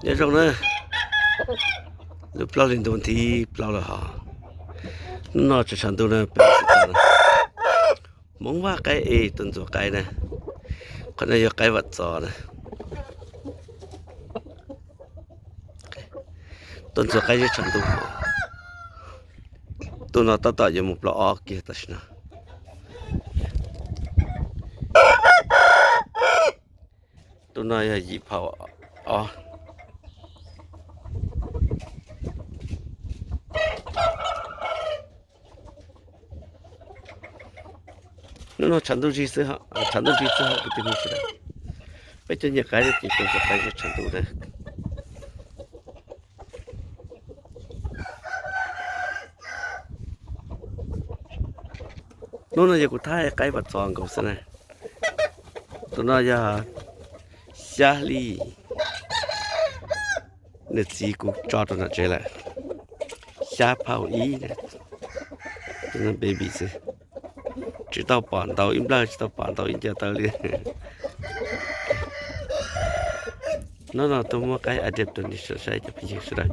Nyob zoo na, lub plaub hlis ntuj thib plaub lawm hos. Hnub no tsaus tshav ntuj na, peb mus xwb tau na. Hmoob vaj qaib es tuaj ntxuav qaib na. Qhov no yog qaib vam txos na. Tuaj ntxuav qaib zeb tshav ntuj. Tus no tab tom yuav mus plaub ob kiag tam sim no. Tus no yog yim phaum ob. Hnub no tshav ntuj zig xwb, tshav ntuj zig xwb hos kwv tij Hmoob sawv daws. Peb cov nyiam qaib ces tuaj ntxuav qaib zeb tshav ntuj na. Hnub no yog kuv thaij qaib vam txos nkaus xwb na. Tus no yog xya hli. Nws txiv kuv tso rau nram tsev lawm. Xya phaum ib, baby xwb. Tsis tau pom ntau ib nplawg, tsis tau pom ntau ib nco taw li. Hnub no tuaj muab qaib update rau nej saib cov phooj ywg sawv daws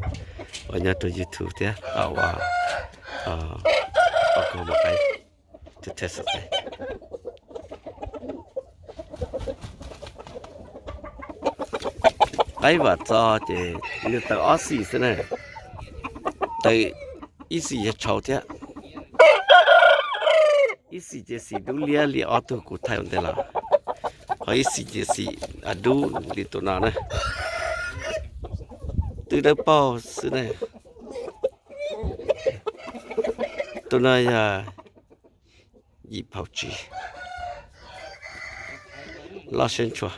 uas nyob rau YouTube thiab tau ua kaug mos qaib. Qaib vam txos ces nws tawm ob xim xwb na. Tawm ib xim yog tshauv thiab. Ib xim ces xim dub liab li ob tug kuv thaij ua ntej los, ho ib xim ces xim dub li tus no na. Twb dawb paug xwb na. Tus no yog yim phaum tsib, loj siab ntshua.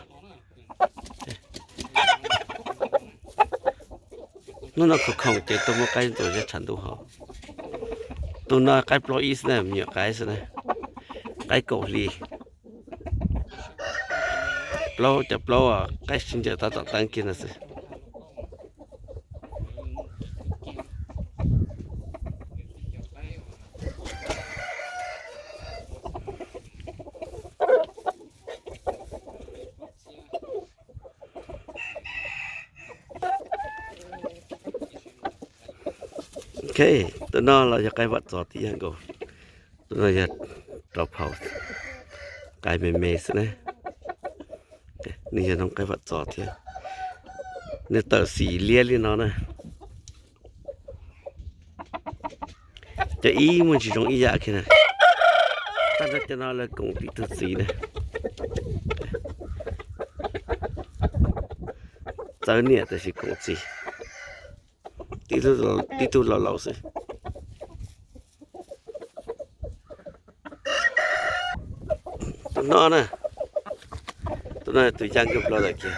Hnub no khoom khoom ces tuaj muab qaib ntxuav zeb tshav ntuj hos. Tus no qaib plaub ib xwb na, me nyuam qaib xwb na. Qaib kaum hli. Plaub, cov plaub qaib sib ncaws tab tom teeb kiag no xwb. Ok, tus no los yog qaib vam txos tib yam nkaus. Tus no yog rau phaum, qaib me me xwb na. Nws yog noob qaib vam txos thiab. Nws tawm xim liab li no na. Cov ib muaj ntsis zoo ib yam kiag na. Tag nrho cov no lawv koom tib tug txiv na. Txawv niam tab sis koom txiv. Tib tug laus laus xwb. Tus no na, tus no tus yaj kawg plaub lawm kiag.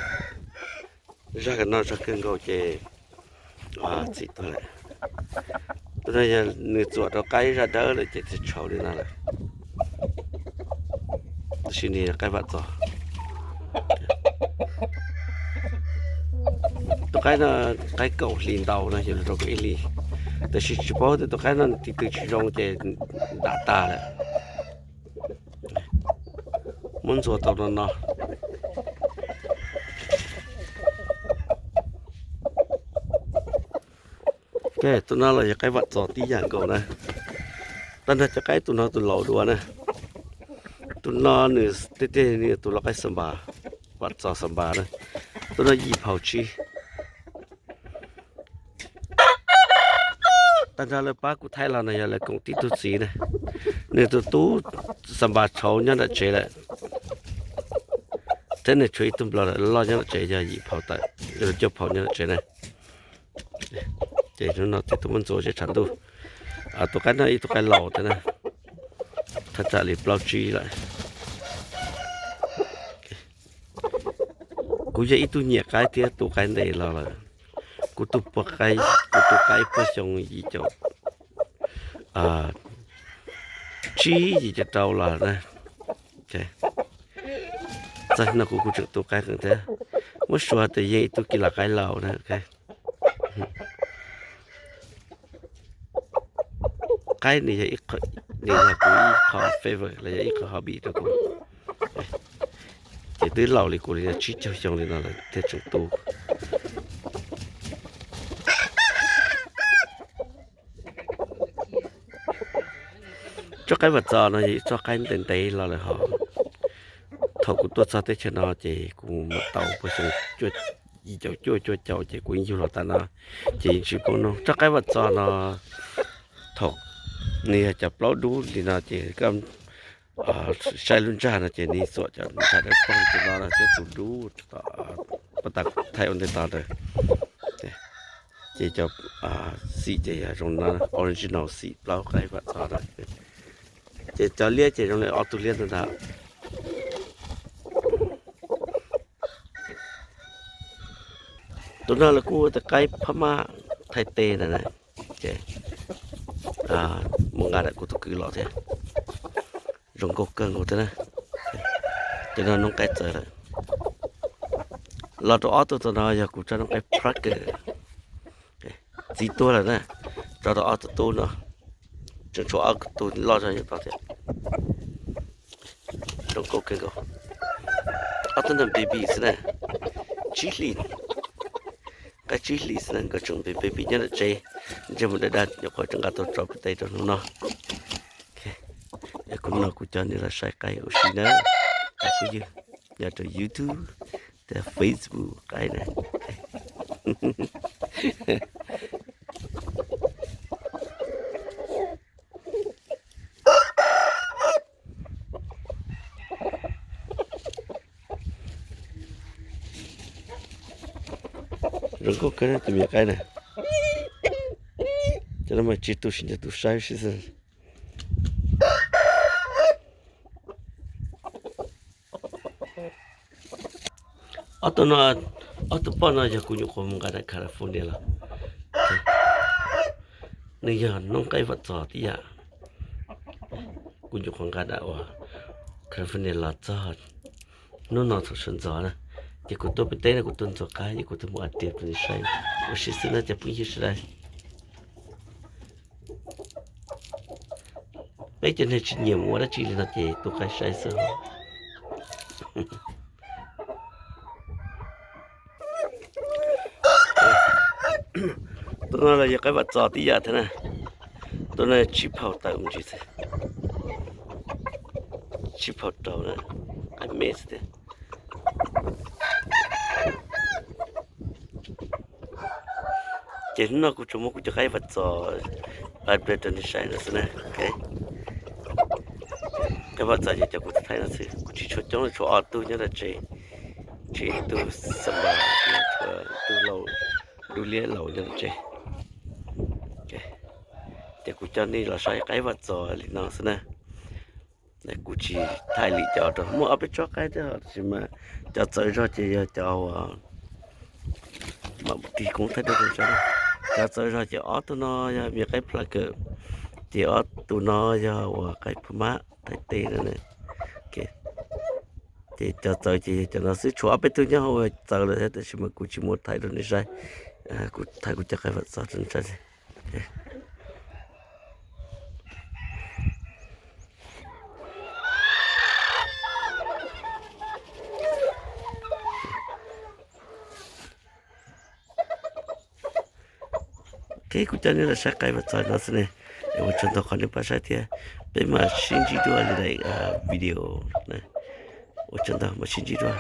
Zaj kawg no zaj kawg nkaus ces txim tuag lawm. Tus no yog nws txuam rau qaib zaj dawb lawm ces txhij tshauv li no lawm. Tab sis nws qaib vam txos. Tus qaib no qaib kaum hli ntau no yuav luag rau kaum ib hli. Tab sis tsis paub tias tus qaib no nws tiv tw tsis zoo ces dam tag lawm. Muab ntxuav tau no no. Tus no los yog qaib vam txos tib yam nkaus na. Tag nrho cov qaib tus no tus laus dua na. Tus no nws tiag tiag nws tus lau qaib xa npas, vam txos xa npas na. Tus no yim phaum tsib. Tag nrho lawv pab kuv thaij los no yog lawv koom tib tug txiv na. Nws tus tub xa npas tshauv nyob nram tsev lawm, thiab nws tshuav ib tug nplog loj nyob nram tsev yog yim phaum tawm, cuaj phaum nyob nram tsev na. Ces hnub no thiaj tuaj muab ntxuav zeb tshav ntuj. Tus qaib no ib tug qaib laus thiab na, thaj tsam li plaub tsib lawm. Kuv yog ib tug nyiam qaib thiab tu qaib ntev los lawm. Kuv tu qaib, kuv tu qaib puag xyoo yim caum tsib yim caum rau los na. Txog no kuv kuj tseem tu qaib qees thiab. Muab suav tias yeej ib tug kis las qaib laus na. Qaib nws yog, nws yog kuv ib qho favorite los yog ib qho hobby rau kuv. Ces twb laus li kuv li tsib caug xyoo li no lawm thiaj tseem tu. Tsob qaib vaj txos no yog ib tsob qaib ntev ntev los lawm hos. Thaum kuv tuaj txog teb chaws no ces kuv mus tau puag xyoo yim caum cuaj cuaj caum ces kuv yeej yug los tas no, ces yeej tsis poob no. Tsob qaib vaj txos no thaum nws yog cov plaub dub li no ces koj saib lub ntsag no ces nws xuam cov ntsag dawb paug li no thiab tus dub tom, puag ta thaij ua ntej tod ntawd. Ces cov xim ces yog zoo no, original xim plaub qaib vaj txos no. Ces cov liab ces zoo li ob tug liab ntawd ntag. Tus no lawv kuj ua tias qaib phab mab Thaib teb ntawd na. Ces mus nqa ntawm kuv tus kwv los thiab, zoo nkauj kawg nkaus thiab na. Ces no noob qaib txawv lawm. Los rau ob tug tom no yog kuv tsob noob qaib Prague, txiv tuag lawm na. Tso rau ob tug tub no, tseem tshuav ob tug loj zog nyob tod thiab. Zoo nkauj kawg nkaus. Ob tug no baby xwb na, tsib hlis, qaib tsib hlis xwb na, nkawd tseem baby nyob ntawm tsev, ntsej muag dag dag nyuam qhuav rov nqa tau tso pem teb rau hnub no. Kuv no kuv coj nej los saib qaib ua si na, phooj ywg, nyob rau YouTube, Facebook qaib na. Zoo nkauj kawg tus me nyuam qaib na. Cov no mas tsis tu siab nco tus saib xwb. Ob tug no, ob tug poj no yog kuv nyuam qhuav mus nqa nram California los. Nws yog noob qaib vaj txos tib yam. Kuv nyuam qhuav nqa nram uas California los txog hnub no thaum sawv ntxov na, ces kuv tuaj pem teb no kuv tuaj ntxuav qaib ces kuv tuaj mus ua tiav rau nej saib ua si xwb na cov phooj ywg sawv daws. Peb cov neeg tsis nyiam mus ua dab tsi li no ces tu qaib saib xwb. Tus no los yog qaib vaj txos tib yam thiab na. Tus no tsib phaum tawm mus ntsis xwb, tsib phaum rau na, qaib me xwb tiag. Ces hnub no kuv tsuas muab kuv cov qaib vaj txos update rau nej saib no xwb na. Qaib vaj txos ces cov kuv thaij no xwb, kuv tsis tshuav coob, tshuav ob tug nyob ntawm tsev, tshuav ib tug xa npas, tshuav ib tug laus, dub liab laus nyob ntawm tsev. Ces kuv coj nej los saib qaib vaj txos li no xwb na. Kuv tsis thaij li cov rau, muaj ob peb tsob qaib thiab tab sis mas cov txawv zog ces yog cov uas mam tig koob thaij rau. Cov txawv zog ces ob tug no yog me qaib pla kawm, ces ob tug no yog uas qaib pha mab Thaib teb no. Ces cov txawv ces yog cov no xwb, tshuav ob peb tug nyob hauv txawv lawm thiab tab sis mas kuv tsis muab thaij rau nej saib. Kuv thaij kuv cov qaib vaj txos rau nej saib. Ok, kuv coj nej los saib qaib vaj txos no xwb ne. Ua tsaug ntau qhov nej pab saib thiab, peb mam sib ntsib dua lwm daim video. Ua tsaug ntau, mam sib ntsib dua.